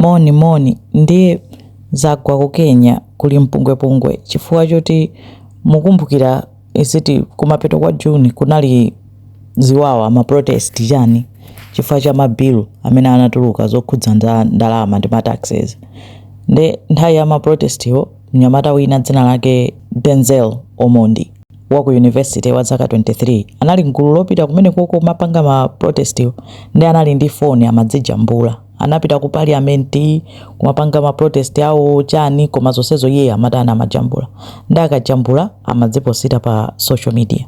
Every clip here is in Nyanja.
Moni moni, ndiye zagwa ku Kenya kuli mpungwepungwe chifukwa choti mukumbukira iziti kumapeto kwa June kunali ziwawa, ma protest chani, chifukwa cha ma bill amene anatuluka zokhudza ndalama ndi ma taxes. Nde nthawi ya ma protest yo, mnyamata wina dzina lake Denzel Omondi wa ku university wa zaka 23 anali mgulu lopita kumene koko mapanga ma protest yo. Ndi anali ndi foni, amadzijambula. Anapita ku parliament kumapanga ma protest awo chani, koma zonsezo iye amatani? Amajambula. Ndi akajambula amadziposita pa social media.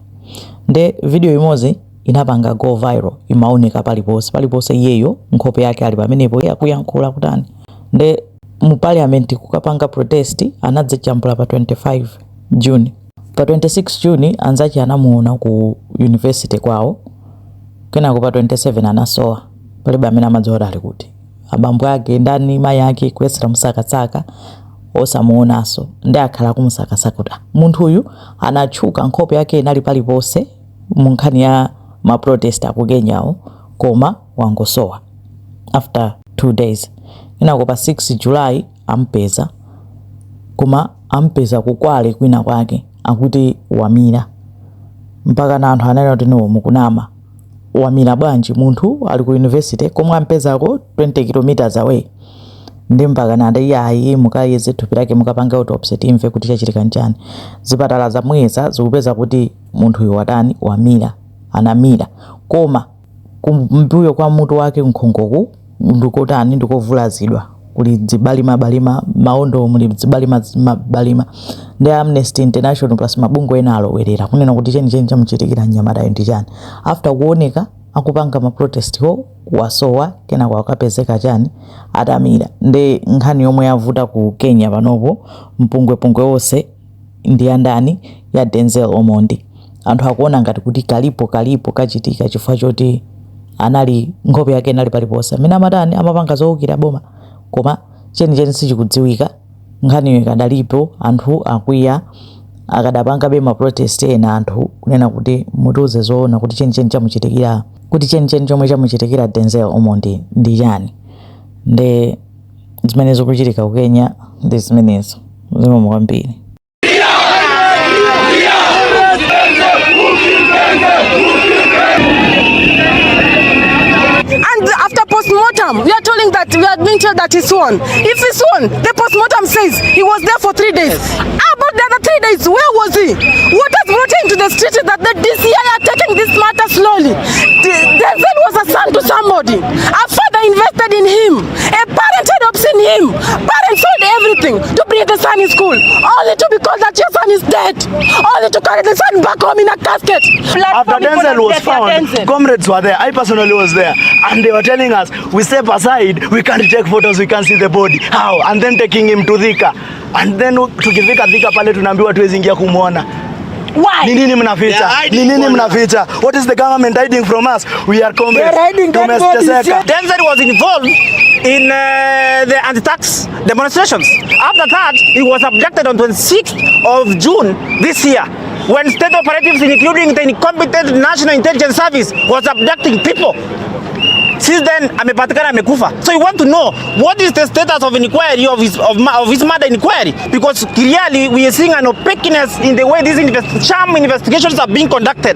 Nde video imodzi inapanga go viral, imaoneka paliponse paliponse, iyeyo nkhope yake ali pamenepo akuyankhula kutani. Nde mu parliament kukapanga protest anadzijambula pa 25 June. Pa 26 June anzache anamuona ku university kwawo. Kenako pa 27 anasowa, palibe amene amadziwa kuti ali kuti. Abambo ake ndani, mayi ake kuyesera musakasaka, osamuonanso. Ndi akhala kumusakasaka kuti, "Ah, munthu uyu anatchuka, nkhope yake inali paliponse mu nkhani ya ma protest aku Kenyawo, koma wangosowa after 2 days." Kenako pa 6 July ampeza, koma ampeza kukwale kwina kwake, akuti wamira. Mpaka na anthu anena kuti, "No, mukunama, wamira bwanji? Munthu ali ku university komwe ampezako 20 kilometers away." Ndi mpaka nati, "Iyayi, mukayeze thupi lake, mukapanga autopsy, timve kuti chachitika nchani." Zipatala zamuyeza, zikupeza kuti munthuyu watani? Wamira, anamira. Koma kumbuyo kwa mutu wake, nkhongoku ndikotani? Ndikovulazidwa, kuli dzibalimabalima, maondo muli dzibalimabalima. Ndi Amnesty International plus mabungwe ena alowerera kunena kuti chenicheni chamuchitikira mnyamatayo ndi chani after kuoneka akupanga ma protest ho, wasowa, kenako akapezeka chani? Atamira. Ndi nkhani yomwe yavuta ku Kenya panopo, mpungwepungwe wonse ndi yandani? Ya Denzel Omondi. Anthu akuona ngati kuti kalipo kalipo kachitika chifukwa choti anali nkhope yake inali paliponse amene amatani, amapanga zowukira boma, koma chenicheni sichikudziwika. Nkhaniyo ikadalipo, anthu akwiya, akadapangabe ma protest ena anthu kunena kuti mutiuze zoona kuti chenicheni chamuchitikira, kuti chenicheni chomwe chamuchitikira Denzel Omondi ndi chani. Ndi zimene zikuchitika ku Kenya, ndi zimenezo. Zikomo kwambiri. And after postmortem, we are telling that we are being told that he's sworn. If he's sworn, the postmortem says he was there for 3 days. How about the other 3 days? Where was he? What has brought him to the street is that the DCI are taking this matter slowly. Denzel was a son to somebody. A father invested in him. A parent had hopes in him. Parents sold everything to bring the son in school, only to be called that your son is dead. Only to carry the son back home in a casket. After Denzel was found, comrades were there. I personally was there. And they were telling us, we step aside, we can't take photos, we can't see the body. How? And then taking him to Thika. And then tukifika Thika pale tunaambiwa tuwezi ingia kumwona. Why? Ni nini mnaficha? Ni nini mnaficha? What is the government hiding from us? We are comrades. They are hiding dead bodies. Tumeteseka. Denzel was involved in the anti-tax demonstrations. After that, he was abducted on 26th of June this year, when state operatives, including the incompetent National Intelligence Service, was abducting people. Since then, amepatikana amekufa. So you want to know what is the status of inquiry of his murder inquiry, because clearly we are seeing an opaqueness in the way these sham investigations are being conducted.